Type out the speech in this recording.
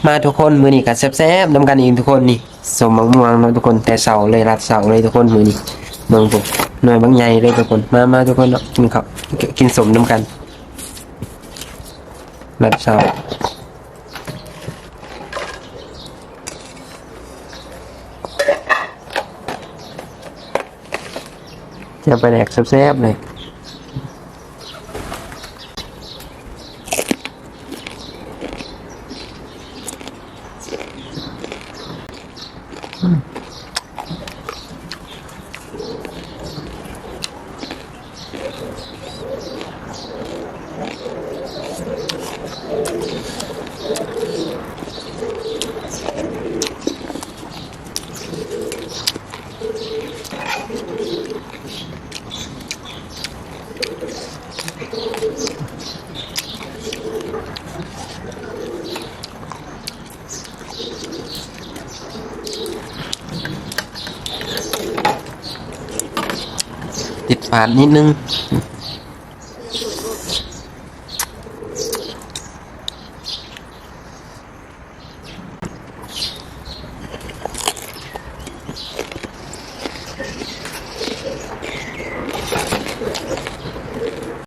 ມາທຸກຄົນ ມື້ນີ້ກໍແຊບໆນຳກັນອີກທຸກຄົນ. ນີ້ ສົ້ມໝາກມ່ວງເນາະທຸກຄົນ ແຕ່ເຊົ້າເລີຍ ລັດເຊົ້າເລີຍທຸກຄົນ ມື້ນີ້ ເບິ່ງພຸ້ນ ໜ່ວຍບັກໃຫຍ່ເລີຍທຸກຄົນ. ມາ ມາທຸກຄົນເນາະ ກິນເຂົ້າ ກິນສົ້ມນຳກັນ ລັດເຊົ້າ. ແຈ່ວປາແດກແຊບໆເລີຍ. ຕິດປາກນິດໜຶ່ງ.